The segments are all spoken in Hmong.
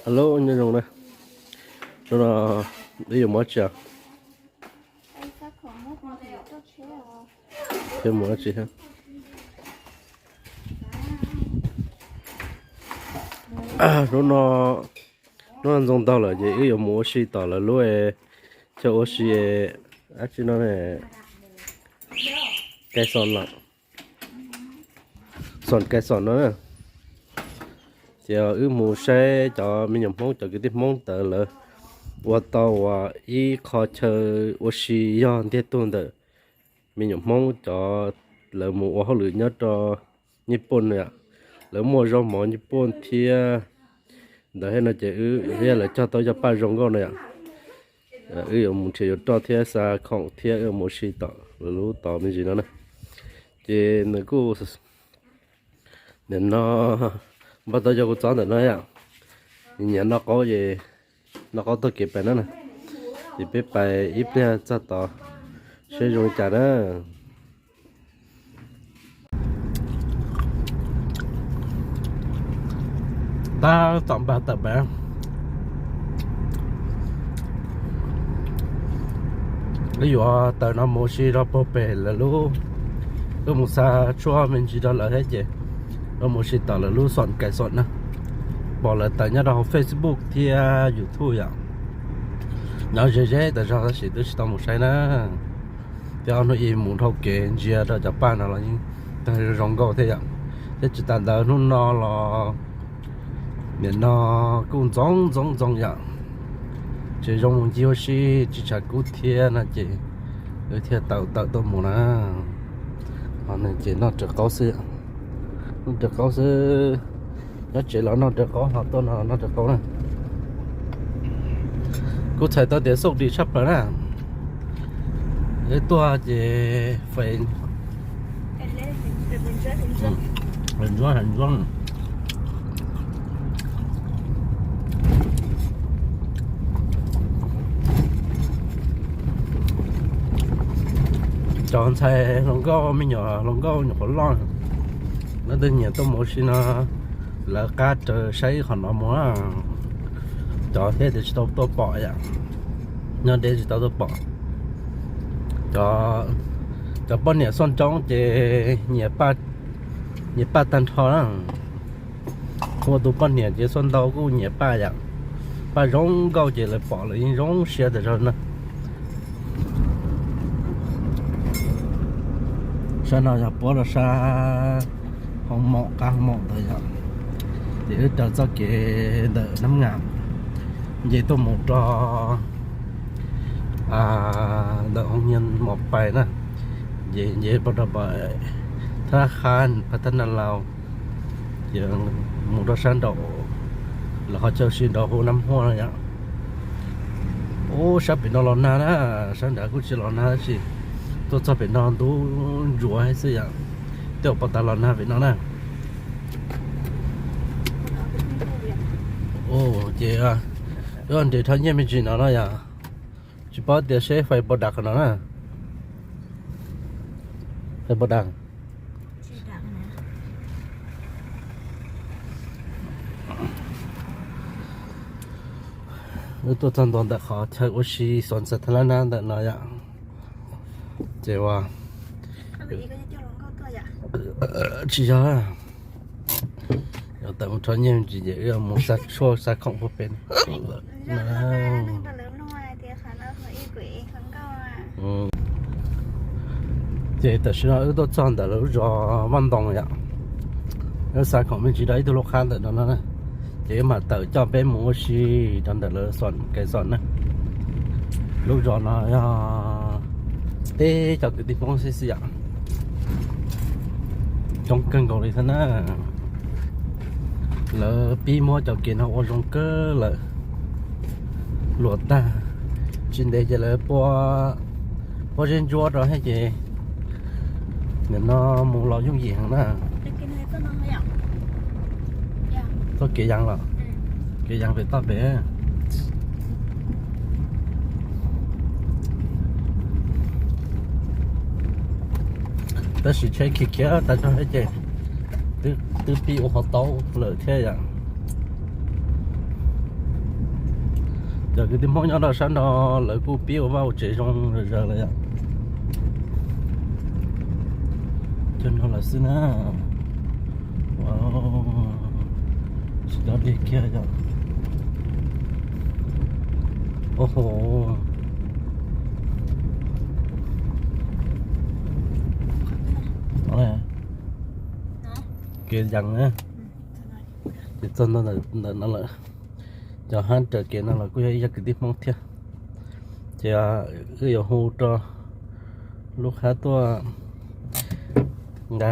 Hello, nyob zoo na. Hnub no wb yuav mus dab tsi? Yuav mus dab tsi thiab? Hnub no, hnub no ntxoo ntaug lawm ces wb yuav mus ua si tom lawv lub chaw ua si dab tsi no, Kais Xom los, Xom Kais Xom no na. Ces wb mus saib cov me nyuam Hmoob, cov kwv tij Hmoob ntawd lawv ua tau ua ib qho chaw ua si yog ntiag tug ntawm me nyuam Hmoob cov lawv mus ua hauj lwm nyob rau Nyij Pooj no yom. Lawv muaj zaub mov Nyij Pooj thiab ntawd thiab no ces wb thiab lawv cog tau cov paj zoo nkauj no yom. Wb yuav mus nrhiav yuav roj thiab xa khoom thiab wb mus ua si tom lawv lub tod me ntsis no na. Ces nws kuj, nim no npaj tau cov kua txob ntawm no yom, nyiam noj qaub ces noj qaub taug kev pais na. Ces peb pais ib pliag txog tod seb zoo li cas na. Tab tom npaj tawm pais, wb yuav tawm no mus ua si rau puag pem lawv lub, wb mus xa tshuaj me ntsis rau lawv thiab ces wb mus ua si tom lawv lub Xom Kais Xom na. Pom lawv tawm nyob rau hauv Facebook thiab YouTube yom. Nyob ze ze tas zog tab sis twb tsis tau mus saib na. Thiab ob hnub ib mus dhau kev ntsia rau cov paj no los yeej tag zoo nkauj thiab yom. Thiab tsis tas ntawd hnub no los nim no kuj ntxoov ntxoov ntxoo yom, tsis zoo mus ncig ua si, tsis tshav kub thiab no ces wb thiaj tawm tawm tuaj mus na. Ho nws ces noj raws qaub xwb, noj raws qaub xwb. Nyob tsev los noj raws qaub, ho tuaj no noj raws qaub na. Kuv txhais tau tias xauj dim tshaj plaws na. Wb tuaj ces fais ntsuab ntsuab. Cov ntxhais hluas nkauj, me nyuam hluas nkauj nyuam qhuav loj, leej twg nyiam tuaj mus ua si no lawv qab raws saib qhov no mus. Cov thiab tias tsis tau tuaj pom yom, nyob deb tsis tau tuaj pom. Cov poj niam xuaj ncoob ces nyiam paj tag nrho na. Ua tus poj niam ces xuaj ntau kuj nyiam paj yom. Paj zoo nkauj ces lawv pom lawv yeej zoo siab tas zog na. Sab no yog puab rau sab hoo maum qab hoo maum ntawd yom. Ces wb raws txoj kev ntawm Nab Ngam nce tuaj mus rau ntawm hoo nyiag mos pais na, nce nce puag rau pem thab qhab phav thab naj laus, ces mus rau sab nraum lawv qhov chaw ua si nraum hub Nab Huaj no yom. Ub, sab pem no los nag na, sab nrad kuj tsis los nag tab sis tuaj txog pem no ntub ntsuav xwb yom. Tej zaum puas tas los nag pem no na. Ces wb nres rho nyiaj me ntsis no no yom. Tsis paub tias seb fais puas dam qhov no na. Fais puas dam. Wb tuaj txog ntua ntawm qhov chaw ua si Xos Xas Thas Lab Nab ntawm no yom. Ces ua tsis yog, tawm mus rho nyiaj me ntsis ces wb mus xa tshuaj xa khoom puag pem. Ces tam sim no wb tuaj txog ntawm lawv lub zos Vaj Ntoo yom. Wb xa khoom me ntsis rau ib tug lub qhab ntawm no no na, ces wb mam tawm coj peb mus ua si rau ntawm lawv Xos Kais Xos na. Lub zos no yog teb cov kwv tij Hmoob xwb xwb yom. Coob kawg nkaus li thiab na. Lawv pib muab cov kev no ua zoo kawg lawm. Luam tag, tsis ntev ces lawv pua, pua zeb ntsuab rau thiab ces nim no mus los yooj yim heev na. Txoj kev yas los, kev yas pem toj pem. Tab sis tsheb khiav khiav tas zog thiab ces twb pib ua qhov taub lawm thiab yom. Yog kwv tij Hmoob nyob rau sab no, lawv kuj pib ua vaj ua tsev zoo zom zaws lawm yom. Cov no lawm xwb na. Tsis nyob deb kiag yom. Oho. Kev yees na. Ces txog ntawm no lawm. Cov hab raws kev no los kuj yog ib yog kwv tij Hmoob thiab. Ces wb yuav hu rau lub qhab tuaj nqa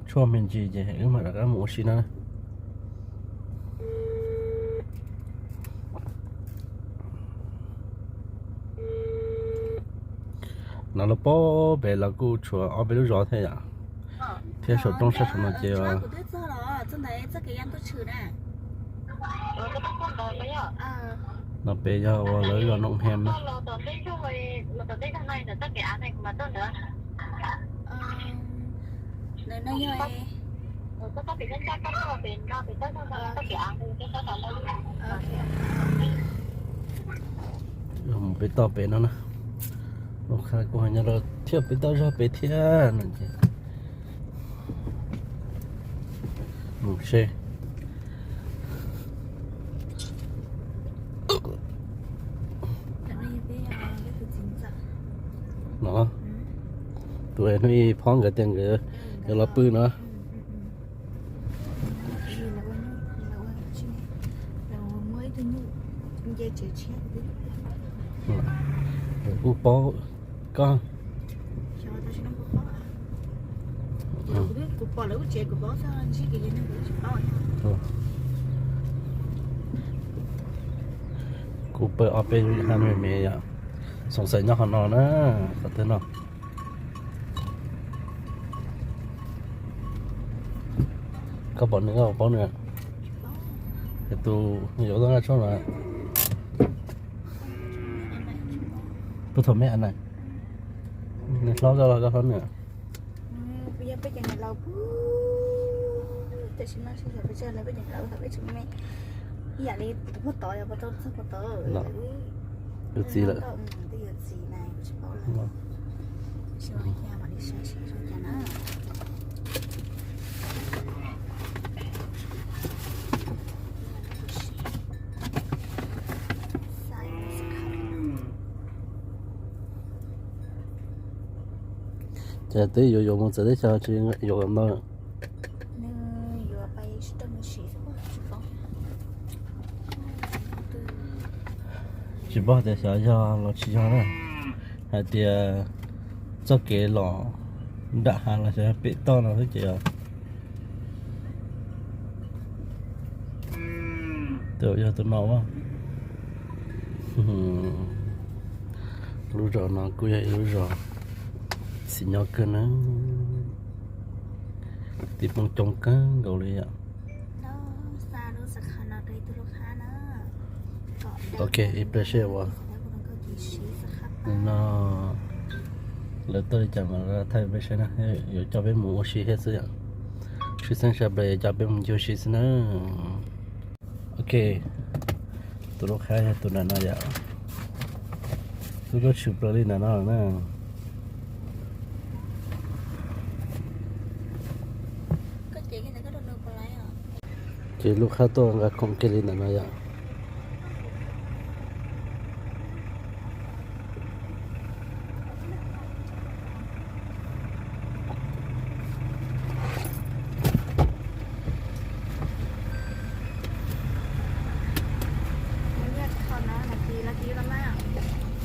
tshuaj me ntsis ces wb mam rov qab mus ua si na. No lub pob pem los kuj tshuav ob peb lub zos thiab yom, thiab saum roob sab saum no ces no pem yog uas lawv zos Noom Hem na. Mus pem toj pem no na. Ua qha kuj ho nyob rau thiab pem toj zog pem thiab no ces mus seb. No, tus hnub ib phob nkawd tias nkawd yuav los pw no. Kuj paub koj. Kuv pawg ob peb ha me me yom, xoom xaim nyob qhov no na, qhov twg no. Koj pom nws, koj paub nws, tus yuav tau nqa tshuaj no. Puag thaum me a na, nws hlob koj los koj hlob nws. Tam sim no sib zog pes tsawg lawm, peb cov laus thaum peb tseem me ib yam li tus pog tod, yog pog tod, txog pog tod, yus txiv lawm, twb yog txiv na, kuv tsis paub lawm. Tsis paub li cas, mam li saib seb zoo cas na. Ces twb yuav yuav mus txawv teb chaws tsis yuav kom ntau. Tsis paub tias xyov yog los tsis yog na, hais tias txoj kev los nram hav los xyov yog pem toj no xwb ces tus yog tus no. Lub zos no kuj yog ib lub zos txiv nyob kawg na, tib poob coob kawg nkaus li yom. Ok, ib pliag seb uas no lawv tuaj li cas mas thaij peb saib na, yuav coj peb mus ua si thiab xwb yom. Tshwj xeeb sab plaws yuav coj peb mus ncig ua si xwb na. Ok, tus lub qhab yog tus nram no yom. Twb tuaj tshwm plaws li nram no na. Ces lub qhab tuaj nqa khoom kiag li ntawm no yom.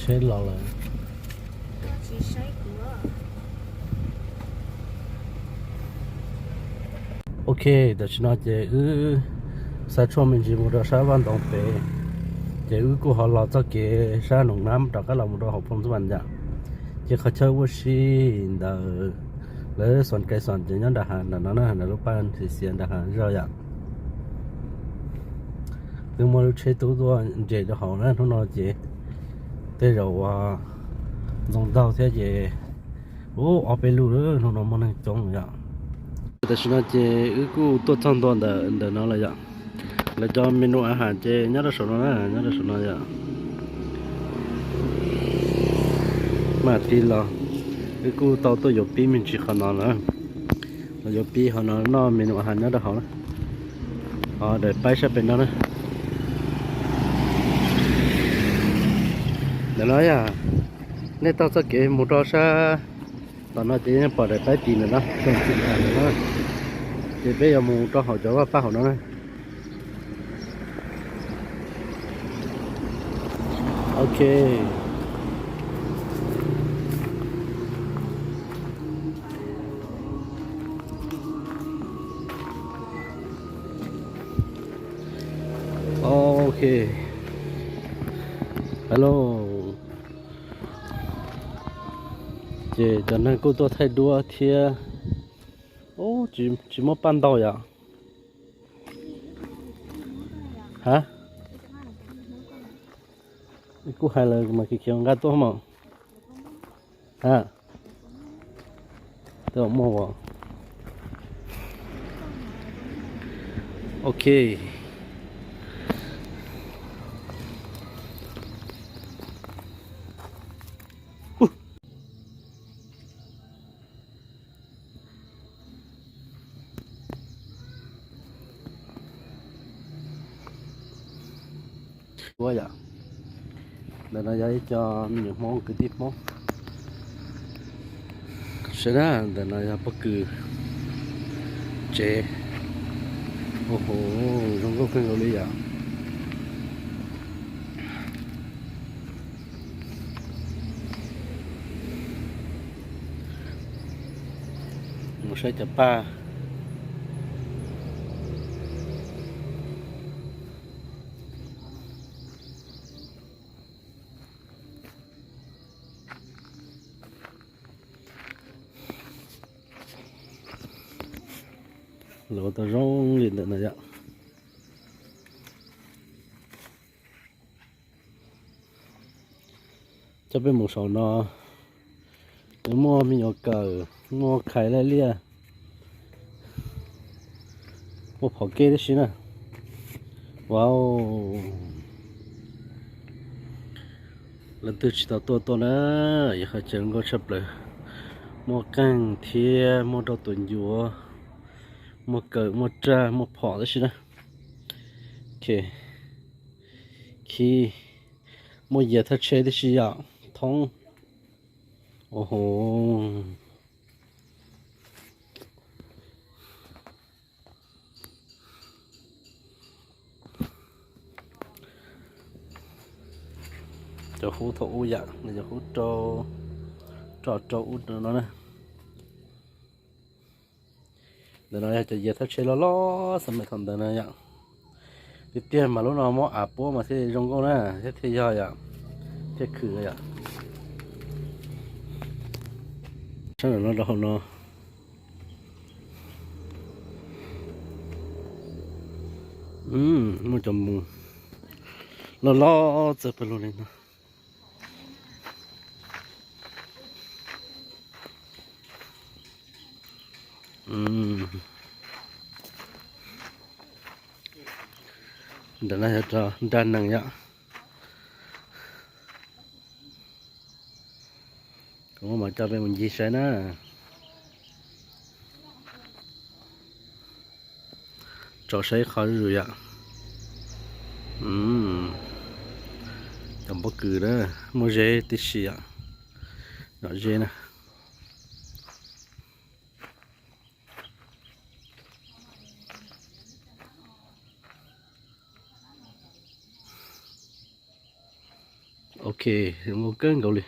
Seb los lawm. Ok, tam sim no ces wb xa tshuaj me ntsis mus rau sab vaj ntoos pem, ces wb kuj ho los txoj kev sab Noom Nab rov qab los mus rau hauv Phoo Xub Vam yom. Ces qhov chaw ua si ntawm lawv Xoom Kais Xoom ces nyob nram hav nram no na, nram lub paj xiav xiav nram hav zog yom. Twb muaj lub tsheb tub tuaj nres rau hauv na, hnub no ces tej zaum uas ntxoov ntaug thiab ces ub ob peb lub, hnub no muaj neeg coob yom. Tam sim no ces wb kuj tuaj txog ntua ntawm ntawm no lawm yom. Lawv cov menu a has ces nyob rau saum no na, nyob rau saum no yom. Mas tij laug, wb kuj tau tuaj yuav pib me ntsis qhov no na. Los yuav pib qhov no noj me nus has nyob rau hauv na. Ho daim paib sab pem no na. Ntawm no yog nej taug txoj kev mus rau sab tom no ces nej pom daim paib tis ntawm no, txog txim ntawm no. Ces peb yuav mus rau hauv cov vaj paj hauv no na. Ok. Ok. Hello. Ces cov neeg kuj tuaj thaij duab thiab. Tsis muaj paj ntaug yom? Ha? Kuj hais lawm mas khiav khiav nqa tuaj mog. Ha? Twb muaj as. Ok. Ua yom, ntawm no yog ib co me nyuam Hmoob kwv tij Hmoob. Saib na, ntawm no yog pob kws tsev. Ua hauv zoo nkauj kawg nkaus li yom. Mus saib cov paj. Lawv ua tau zoo li ntawm no yom. Coj peb mus saum no, nws muaj me nyuam kawm, muaj khais laj liaj, muaj phom keb tib si na. Wow. Leej twg tsis tau tuaj tuaj na, yog qhov chaw zoo nkauj tshaj plaws, muaj qeej thiab muaj rau tus ncuav, muaj kawm muaj raj muaj phom tib si na. Khi muaj yias thaj tsheb tib si yom, thoob. Ua hauv cov hub thaum ub yom, cov hub rau ub no na. Ntawm no yog cov yias thaj tsheb loj loj xwb mas thaum ntawd na yom. Tiag tiag mas lub no muab av puab mas thiaj zoo nkauj na, thiab thiaj yog yom, thiaj khwm yom. Sab ntawm no rau hauv no. Muaj cov mus loj loj txawv pawg lug li no. Ntawm no yog rau nra nees yom. Kuv muab mas coj peb mus ncig saib na. Tso saib qhov zuj zus yom. Cov pob kws na, muaj zeb tib si yom. Nom zeb na. Ok, zoo nkauj kawg nkaus li.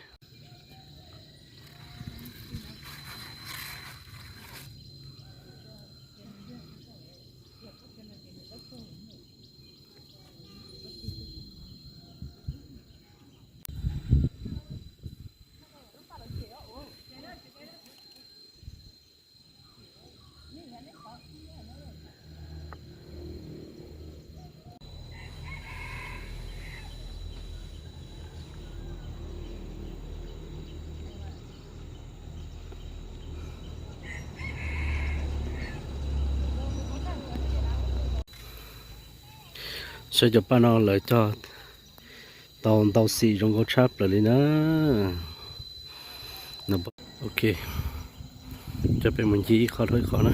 Saib cov paj no lawv cog tau ntau xim zoo nkauj tshaj plaws li na. Ok, coj peb mus ncig ib qho rau ib qho na.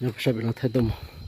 Nyob peb sab pem no thaij tuaj mus.